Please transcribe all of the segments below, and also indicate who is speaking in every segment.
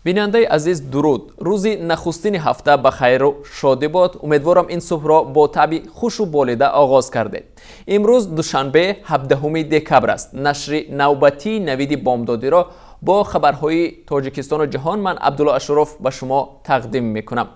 Speaker 1: Бинандаи азиз, дуруд! Рӯзи нахустини ҳафта ба хайру шодӣ бод. Умедворам, ин субҳро бо табъи хушу болида оғоз кардед. Имрӯз душанбе, 17 декабр аст. Нашри навбатии «Навиди бомдодиро» бо хабарҳои Тоҷикистону ҷаҳон ман, Абдулло Ашуров, ба шумо тақдим мекунам.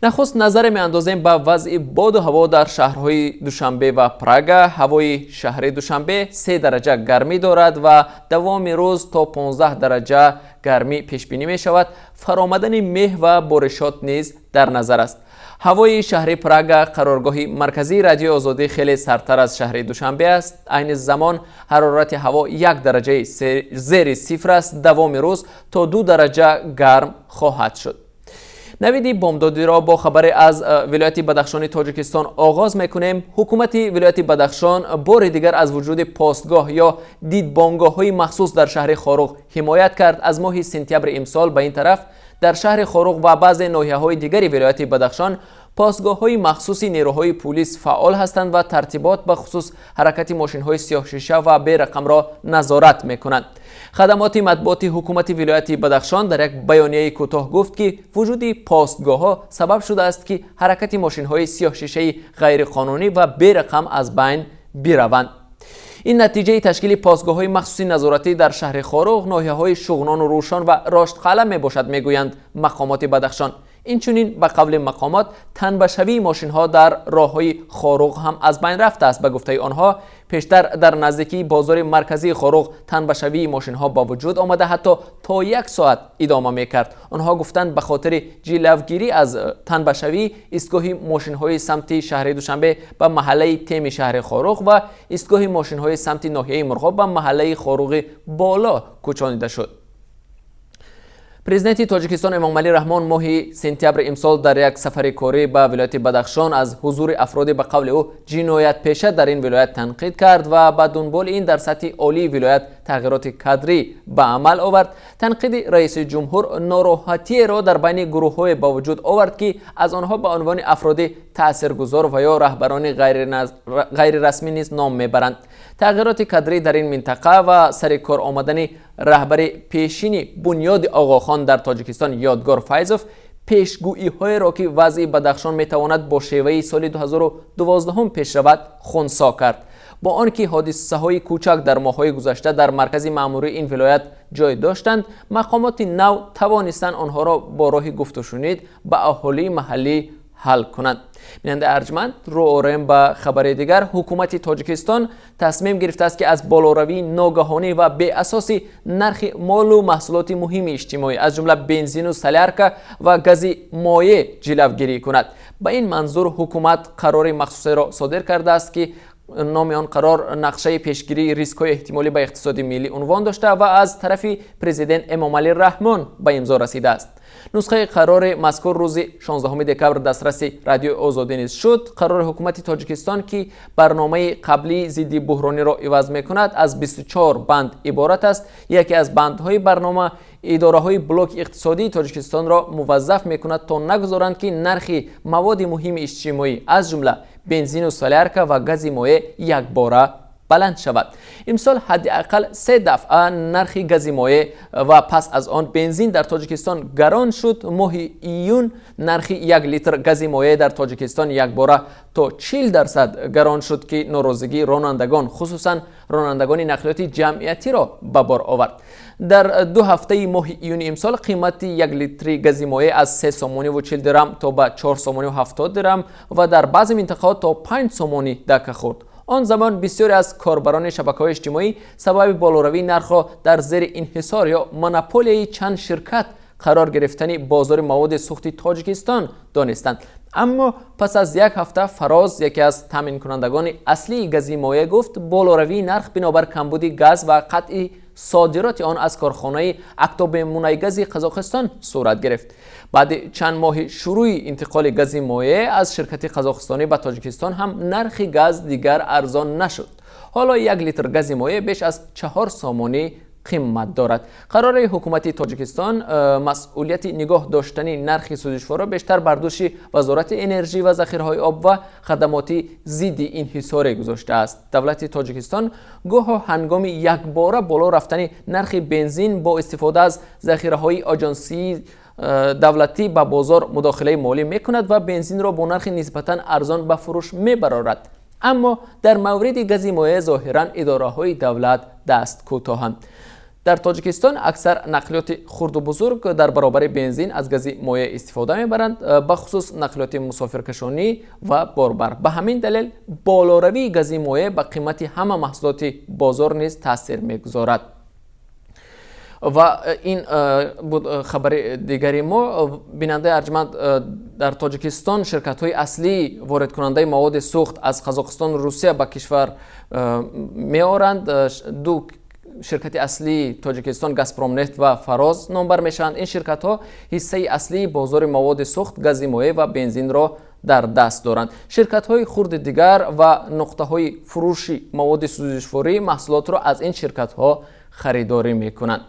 Speaker 1: Нахуст назаре меандозем ба вазъи боду ҳаво дар шаҳрҳои Душанбе ва Прага. Ҳавои шаҳри Душанбе 3 дараҷа гармӣ дорад ва давоми рӯз то 15 дараҷа гармӣ пешбинӣ мешавад. Фаромадани меҳ ва боришот низ дар назар аст. Ҳавои шаҳри Прага, қароргоҳи марказии Радиои Озодӣ, хеле сардтар аз шаҳри Душанбе аст. Айни замон ҳарорати ҳаво 1 дараҷаи зери сифр аст. Давоми рӯз то 2 дараҷа гарм хоҳад шуд. «Навиди бомдодиро» бо хабаре аз вилояти Бадахшони Тоҷикистон оғоз мекунем. Ҳукумати вилояти Бадахшон бори дигар аз вуҷуди постгоҳ ё дидбонгоҳҳои махсус дар шаҳри Хоруғ ҳимоят кард. Аз моҳи сентябри имсол ба ин тараф дар шаҳри Хоруғ ва баъзе ноҳияҳои дигари вилояти Бадахшон постгоҳҳои махсуси нерӯҳои пулис фаъол ҳастанд ва тартибот, ба хусус ҳаракати мошинҳои сиёҳшиша ва берақамро назорат мекунанд. Хадамоти матбуоти ҳукумати вилояти Бадахшон дар як баёнияи кӯтоҳ гуфт, ки вуҷуди постгоҳҳо сабаб шудааст, ки ҳаракати мошинҳои сиёҳшишаи ғайриқонунӣ ва берақам аз байн бираванд. Ин натиҷаи ташкили постгоҳҳои махсуси назоратӣ дар шаҳри Хоруғ, ноҳияҳои Шуғнону Рӯшон ва Роштқалъа мебошад, мегӯянд мақомоти Бадахшон. Инчунин, ба қавли мақомот, танбашавии мошинҳо дар роҳҳои Хоруғ ҳам аз байн рафтааст. Ба гуфтаи онҳо, пештар дар наздикии бозори марказии Хоруғ танбашавии мошинҳо ба вуҷуд омада, ҳатто то як соат идома мекард. Онҳо гуфтанд, ба хотири ҷилавгирӣ аз танбашавӣ истгоҳи мошинҳои самти шаҳри Душанбе ба маҳаллаи Теми шаҳри Хоруғ ва истгоҳи мошинҳои самти ноҳияи Мурғоб ба маҳаллаи Хоруғи Боло кӯчонида шуд. Президенти Тоҷикистон Эмомалӣ Раҳмон моҳи сентябри имсол дар як сафари корӣ ба вилояти Бадахшон аз ҳузури афроди, ба қавли ӯ, ҷиноятпеша дар ин вилоят танқид кард ва ба дунболи ин дар сатҳи олии вилоят тағйироти кадрӣ ба амал овард. Танқиди раиси ҷумҳур нороҳатиеро дар байни гурӯҳҳое ба вуҷуд овард, ки аз онҳо ба унвони афроди таъсиргузор ва ё раҳбарони ғайрирасмӣ низ ном мебаранд. Тағйироти кадрӣ дар ин минтақа ва сари кор омадани раҳбари пешини Бунёди Оғохон дар Тоҷикистон Ёдгор Файзов пешгӯиҳоеро, ки вазъи Бадахшон метавонад бо шеваи соли 2012 пеш равад, хунсо кард. Бо он ки ҳодисаҳои кӯчак дар моҳҳои гузашта дар маркази маъмурии ин вилоят ҷой доштанд, мақомоти нав тавонистанд онҳоро бо роҳи гуфтушунид ба аҳолии маҳаллӣ ҳал кунанд. Бинандаи арҷманд, рӯ орем ба хабари дигар. Ҳукумати Тоҷикистон тасмим гирифтааст, ки аз болоравии ногаҳонӣ ва беасоси нархи молу маҳсулоти муҳими иҷтимоӣ, аз ҷумла бензину солярка ва гази моеъ, ҷилавгирӣ кунад. Ба ин манзур ҳукумат қарори махсусеро содир кардааст, ки номи он қарор «Нақшаи пешгирии рискҳои эҳтимолӣ ба иқтисоди миллӣ» унвон дошта ва аз тарафи президент Эмомалӣ Раҳмон ба имзо расидааст. Нусхаи қарори мазкур рӯзи 16 декабр дастраси Радиои Озодӣ низ шуд. Қарори ҳукумати Тоҷикистон, ки барномаи қаблии зидди буҳрониро иваз мекунад, аз 24 банд иборат аст. Яке аз бандҳои барнома идораҳои блоки иқтисодии Тоҷикистонро муваззаф мекунад, то нагузоранд, ки нархи маводи муҳими иҷтимоӣ, аз ҷумла бензину солярка ва гази моеъ, якбора баланд шавад. Имсол ҳадди ақал се дафъа нархи гази моеъ ва пас аз он бензин дар Тоҷикистон гарон шуд. Моҳи июн нархи 1 литр гази моеъ дар Тоҷикистон якбора то 40% гарон шуд, ки норозигии ронандагон, хусусан ронандагони нақлиёти ҷамъиятиро ба бор овард. Дар 2 ҳафтаи моҳи июни имсол қимати 1 литри гази моеъ аз 3 сомониву 40 дирам то ба 4 сомониву 70 дирам ва дар баъзе минтақаҳо то 5 сомонӣ дака хӯрд. Он замон бисёре аз корбарони шабакаҳои иҷтимоӣ сабаби болоравии нархро дар зери инҳисор ё монополияи чанд ширкат қарор гирифтани бозори маводи сӯхти Тоҷикистон донистанд. Аммо пас аз як ҳафта Фароз, яке аз таъминкунандагони аслии гази моеъ, гуфт, болоравии нарх бинобар камбуди газ ва қатъи содироти он аз корхонаи Актобемунайгази Қазоқистон сурат гирифт. Баъди чанд моҳи шурӯи интиқоли гази моеъ аз ширкати қазоқистонӣ ба Тоҷикистон ҳам нархи газ дигар арзон нашуд. Ҳоло 1 литр гази моеъ беш аз 4 сомонӣ. Қимат дорад. Қарори ҳукумати Тоҷикистон масъулияти нигоҳ доштани нархи сӯзишворро бештар бар дӯши Вазорати энержӣ ва захираҳои об ва хадамоти зидди инҳисорӣ гузоштааст. Давлати Тоҷикистон гоҳо ҳангоми якбора боло рафтани нархи бензин бо истифода аз захираҳои оҷонсии давлатӣ ба бозор мудохилаи молӣ мекунад ва бензинро бо нархи нисбатан арзон ба фурӯш мебарорад. Аммо дар мавриди гази моеъ зоҳиран идораҳои давлат даст кӯтоҳанд. Дар Тоҷикистон аксар нақлиёти хурду бузург дар баробари бензин аз гази моеъ истифода мебаранд, бахусус нақлиёти мусофиркашонӣ ва борбар. Ба ҳамин далел болоравии гази моеъ ба қимати ҳама маҳсулоти бозор низ таъсир мегузорад. Ва ин буд хабари дигари мо. Бинандаи арҷманд, дар Тоҷикистон ширкатҳои аслии воридкунандаи маводи сӯхт аз Қазоқистону Русия ба кишвар меоранд. Ду ширкати аслии Тоҷикистон «Газпромнефт» ва «Фароз» номбар мешаванд. Ин ширкатҳо ҳиссаи аслии бозори маводи сӯхт, гази моеъ ва бензинро дар даст доранд. Ширкатҳои хурди дигар ва нуқтаҳои фурӯши маводи сӯзишворӣ маҳсулотро аз ин ширкатҳо харидорӣ мекунанд.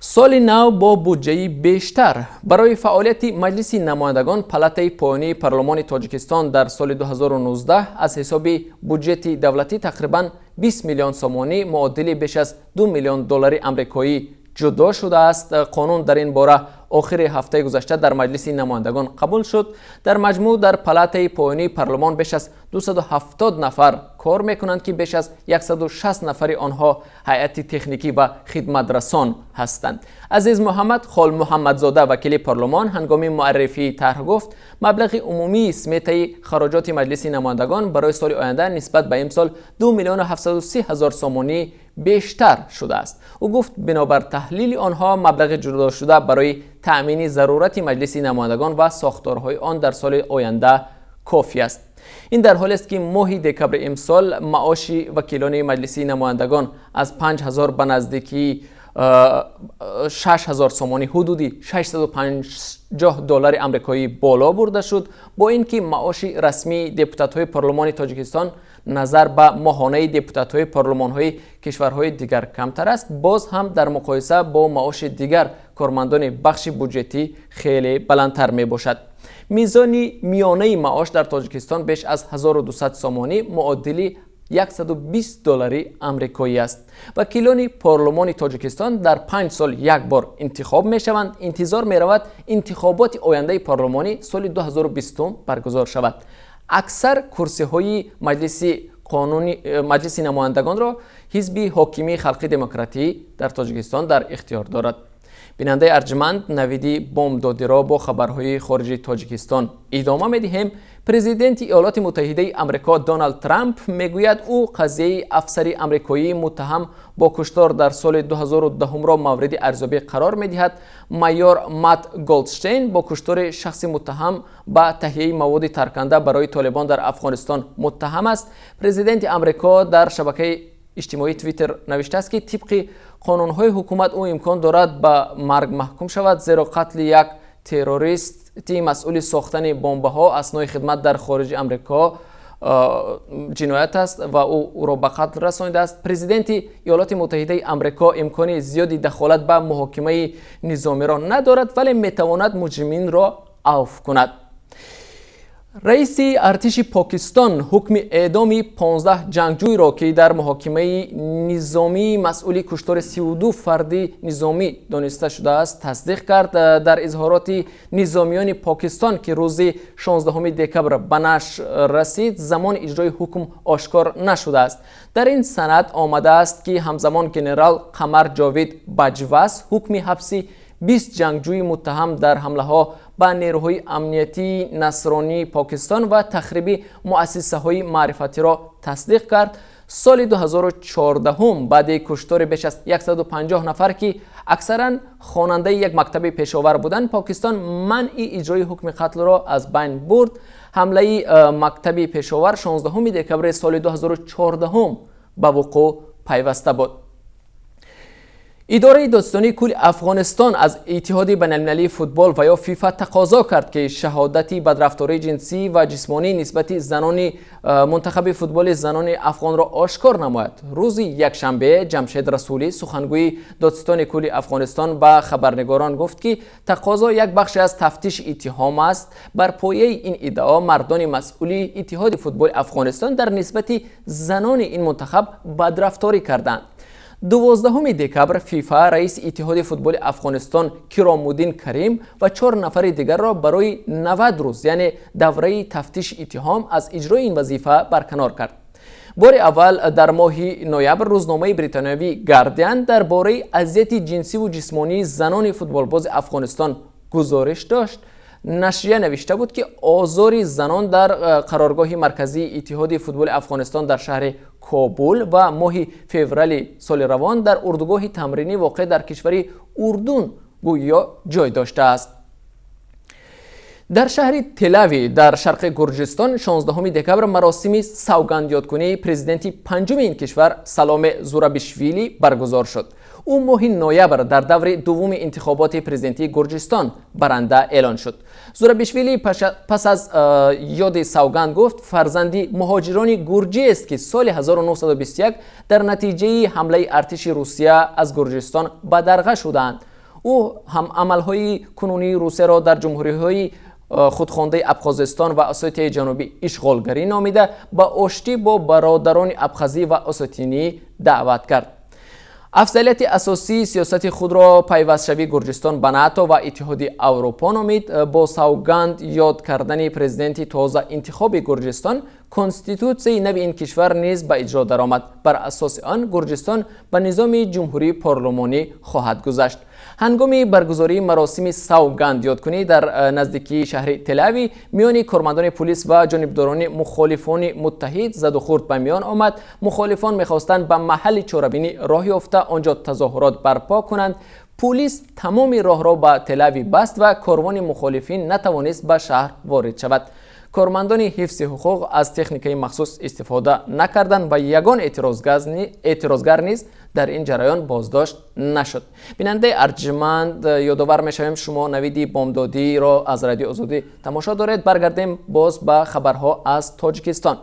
Speaker 1: Соли нав бо буҷаи бештар. Барои фаъолияти Маҷлиси намояндагон, палатаи поёнии парлумони Тоҷикистон, дар соли 2019 аз ҳисоби буҷети давлатӣ тақрибан 20 миллион сомонӣ, муодили беш аз 2 миллион доллари амрикоӣ, ҷудо шудааст. Қонун дар ин бора охири ҳафтаи гузашта дар Маҷлиси намояндагон қабул шуд. Дар маҷмӯъ дар палатаи поёнии парлумон беш аз 270 нафар кор мекунанд, ки беш аз 160 нафари онҳо ҳайати техникӣ ва хидматрасон ҳастанд. Азиз Муҳаммад Холмуҳаммадзода, вакили парлумон, ҳангоми муаррифии тарҳ гуфт, маблағи умумии сметаи хароҷоти Маҷлиси намояндагон барои соли оянда нисбат ба имсол 2 миллиону 730 ҳазор сомонӣ бештар шудааст. Ӯ гуфт, бинобар таҳлили онҳо маблағи ҷудошуда барои таъмини зарурати Маҷлиси намояндагон ва сохторҳои он дар соли оянда кофӣ аст. Ин дар ҳолест, ки моҳи декабри имсол маоши вакилони Маҷлиси намояндагон аз 5 ҳазор ба наздикии 6 ҳазор сомонӣ, ҳудуди 650 доллари амрикоӣ, боло бурда шуд. Бо ин ки маоши расмии депутатҳои парлумони Тоҷикистон назар ба моҳонаи депутатҳои парлумонҳои кишварҳои дигар камтар аст, боз ҳам дар муқоиса бо маоши дигар кормандони бахши буҷетӣ хеле баландтар мебошад. Мизони миёнаи маош дар Тоҷикистон беш аз 1200 сомонӣ, муодили 120 доллари амрикоӣ аст. Вакилони парлумони Тоҷикистон дар 5 сол як бор интихоб мешаванд. Интизор меравад, интихоботи ояндаи парлумонӣ соли 2020 баргузор шавад. Аксар курсиҳои Маҷлиси намояндагонро ҳизби ҳокимии Халқи Демократӣ дар Тоҷикистон дар ихтиёр дорад. Бинандаи арҷманд, навиди бомдодиро бо хабарҳои хориҷи Тоҷикистон идома медиҳем. Президенти Иёлоти Муттаҳидаи Амрико Доналд Трамп мегӯяд, ӯ қазияи афсари амрикоии муттаҳам бо куштор дар соли 2010-ро мавриди арзёбӣ қарор медиҳад. Майор Мат Голдштейн бо куштори шахси муттаҳам ба таҳияи маводи тарканда барои Толибон дар Афғонистон муттаҳам аст. Президенти Амрико дар шабакаи иҷтимоии Твиттер навиштааст, ки тибқи қонунҳои ҳукумат ӯ имкон дорад ба марг маҳкум шавад, зеро қатли як террористи масъули сохтани бомбаҳо аснои хидмат дар хориҷи Амрико ҷиноят аст ва ӯ ӯро ба қатл расонидааст. Президенти Иёлоти Муттаҳидаи Амрико имкони зиёди дахолат ба муҳокимаи низомиро надорад, вале метавонад муҷриминро авф кунад. Раиси артиши Покистон ҳукми эъдоми 15 ҷангҷӯйро, ки дар муҳокимаи низомии масъули куштори 32 фарди низомӣ дониста шудааст, тасдиқ кард. Дар изҳороти низомиёни Покистон, ки рӯзи 16 декабр ба нашр расид, замони иҷрои ҳукм ошкор нашудааст. Дар ин санад омадааст, ки ҳамзамон генерал Қамар Ҷовид Баҷвас ҳукми ҳабси 20 ҷангҷӯи муттаҳам дар ҳамлаҳо ба нерӯҳои амниятии насронии Покистон ва тахриби муассисаҳои маърифатиро тасдиқ кард. Соли 2014 баъди куштори беш аз 150 нафар, ки аксаран хонандаи як мактаби Пешовар буданд, Покистон манъи иҷрои ҳукми қатлро аз байн бурд. Ҳамлаи мактаби Пешовар 16 декабри соли 2014 ба вуқӯъ пайваста буд. Идораи додситонии кулли Афғонистон аз Иттиҳоди байналмилалии футбол ва ё ФИФА тақозо кард, ки шаҳодати бадрафтории ҷинсӣ ва ҷисмонӣ нисбати занони мунтахаби футболи занони афғонро ошкор намояд. Рӯзи якшанбе Ҷамшед Расулӣ, сухангӯи додситони кулли Афғонистон, ба хабарнигорон гуфт, ки тақозо як бахше аз тафтиши иттиҳом аст. Бар пояи ин иддао мардони масъули Иттиҳоди футболи Афғонистон дар нисбати занони ин мунтахаб бадрафторӣ карданд. 12 декабр ФИФА раиси Иттиҳоди футболи Афғонистон Киромуддин Карим ва чор нафари дигарро барои 90 рӯз, яъне давраи тафтиши иттиҳом, аз иҷрои ин вазифа барканор кард. Бори аввал дар моҳи ноябр рӯзномаи британиявӣ «Гардиан» дар бораи азияти ҷинсиву ҷисмонии занони футболбози Афғонистон гузориш дошт. Нашрия навишта буд, ки озори занон дар қароргоҳи марказии Иттиҳоди футболи Афғонистон дар шаҳри Кобул ва моҳи феврали соли равон дар урдугоҳи тамринӣ, воқеъ дар кишвари Урдун, гӯё ҷой доштааст. Дар шаҳри Телави дар шарқи Гурҷистон 16 декабр маросими савгандёдкунии президенти панҷуми ин кишвар Саломе Зурабишвили баргузор шуд. Ӯ моҳи ноябр дар даври дуввуми интихоботи президентии Гурҷистон баранда эълон шуд. Зурабишвили пас аз ёди савганд гуфт, фарзанди муҳоҷирони гурҷиест, ки соли 1921 дар натиҷаи ҳамлаи артиши Русия аз Гурҷистон бадарға шудаанд. Ӯ ҳам амалҳои кунунии Русияро дар ҷумҳуриҳои худхондаи Абхозистон ва Осетияи Ҷанубӣ ишғолгарӣ номида, ба оштӣ бо бародарони абхазӣ ва осетинӣ даъват кард. Афзалияти асосии сиёсати худро пайвастшавии Гурҷистон ба НАТО ва Иттиҳоди Аврупо номид. Бо савганд ёд кардани президенти тоза интихоби Гурҷистон конститутсияи нави ин кишвар низ ба иҷро даромад. Бар асоси он Гурҷистон ба низоми ҷумҳурии парлумонӣ хоҳад гузашт. Ҳангоми баргузории маросими савгандёдкунӣ дар наздикии шаҳри Телави миёни кормандони пулис ва ҷонибдорони мухолифони муттаҳид задухӯрд ба миён омад. Мухолифон мехостанд ба маҳалли чорабинӣ роҳ ёфта, он ҷо тазоҳурот барпо кунанд. Пулис тамоми роҳро ба Телави баст ва корвони мухолифин натавонист ба шаҳр ворид шавад. Кормандони ҳифзи ҳуқуқ аз техникаи махсус истифода накарданд ва ягон эътирозгар низ дар ин ҷараён боздошт нашуд. Бинандаи арҷманд, ёдовар мешавем, шумо Навиди бомдодиро аз Радиои Озодӣ тамошо доред. Баргардем боз ба хабарҳо аз Тоҷикистон.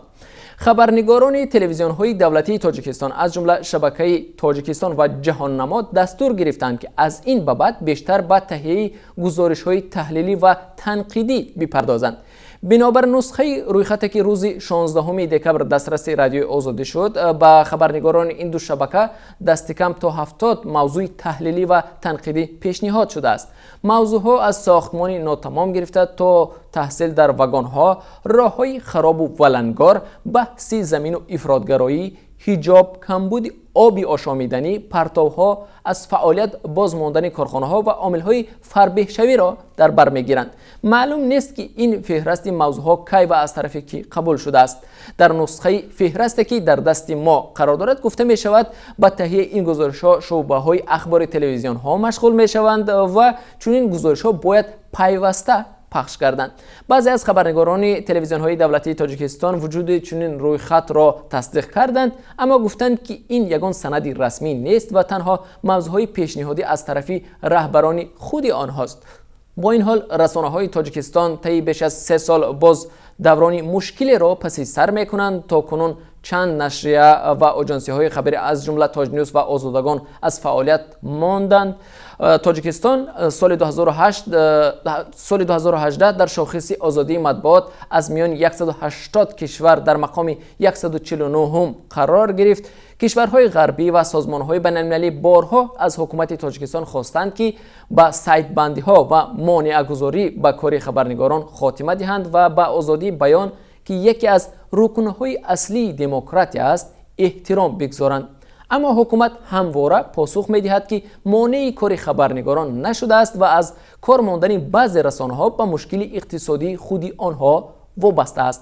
Speaker 1: Хабарнигорони телевизионҳои давлатии Тоҷикистон, аз ҷумла шабакаи Тоҷикистон ва Ҷаҳоннамо, дастур гирифтанд, ки аз ин ба баъд бештар ба таҳияи гузоришҳои таҳлилӣ ва танқидӣ бипардозанд. Бинобар нусхаи рӯйхате, ки рӯзи 16 декабр дастраси Радиои Озодӣ шуд, ба хабарнигорони ин ду шабака дастикам то 70 мавзӯи таҳлилӣ ва танқидӣ пешниҳод шудааст. Мавзӯъҳо аз сохтмони нотамом гирифта то таҳсил дар вагонҳо, роҳҳои харобу валангор, баҳси замину ифротгароӣ, ҳиҷоб, камбуди оби ошомиданӣ, партовҳо, аз фаъолият боз мондани корхонаҳо ва омилҳои фарбеҳшавиро дар бар мегиранд. Маълум нест, ки ин феҳрасти мавзӯъҳо кай ва аз тарафи кӣ қабул шудааст. Дар нусхаи феҳрасте, ки дар дасти мо қарор дорад, гуфта мешавад, ба таҳияи ин гузоришҳо шӯъбаҳои ахбори телевизионҳо машғул мешаванд ва чунин гузоришҳо бояд пайваста пахш карданд. Баъзе аз хабарнигорони телевизионҳои давлатии Тоҷикистон вуҷуди чунин рӯйхатро тасдиқ карданд, аммо гуфтанд, ки ин ягон санади расмӣ нест ва танҳо мавзӯъҳои пешниҳодӣ аз тарафи раҳбарони худи онҳост. Бо ин ҳол расонаҳои Тоҷикистон таи беш аз 3 сол боз даврони мушкилеро паси сар мекунанд. То кунун чанд нашрия ва оҷонсиҳои хабарӣ, аз ҷумла Тоҷнюс ва Озодагон, аз фаъолият монданд. Тоҷикистон соли 2018 дар шохиси озодии матбуот аз миёни 180 кишвар дар мақоми 149 қарор гирифт. Кишварҳои ғарбӣ ва созмонҳои байналмилалӣ борҳо аз ҳукумати Тоҷикистон хостанд, ки ба сайтбандиҳо ва монеагузорӣ ба кори хабарнигорон хотима диҳанд ва ба озодии баён, ки яке аз рукнҳои аслии демократия аст, эҳтиром бигзоранд. Аммо ҳукумат ҳамвора посух медиҳад, ки монеи кори хабарнигорон нашудааст ва аз кор мондани баъзе расонаҳо ба мушкили иқтисодии худи онҳо вобаста аст.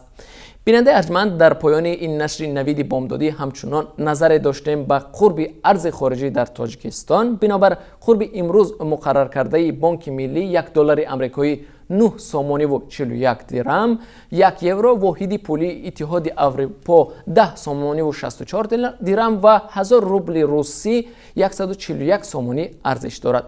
Speaker 1: Бинандаи арҷманд, дар поёни ин нашри Навиди бомдодӣ ҳамчунон назаре доштем ба қурби арзи хориҷӣ дар Тоҷикистон. Бинобар қурби имрӯз муқарраркардаи Бонки Миллӣ, 1 доллари амрикоӣ 9 сомониву 41 дирам, 1 евро, воҳиди пулии Иттиҳоди Аврупо, 10 сомониву 64 дирам ва 1000 рубли русӣ 141 сомонӣ арзиш дорад.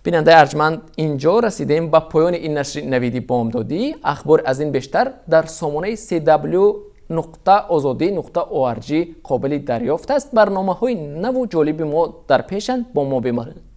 Speaker 1: Бинандаи арҷманд, инҷо расидем ба поёни ин нашри Навиди Бомдодӣ. Ахбори аз ин бештар дар сомонаи cw.ozodi.org қобили дарёфт аст. Барномаҳои наву ҷолиби мо дар пешанд, бо мо бимонед.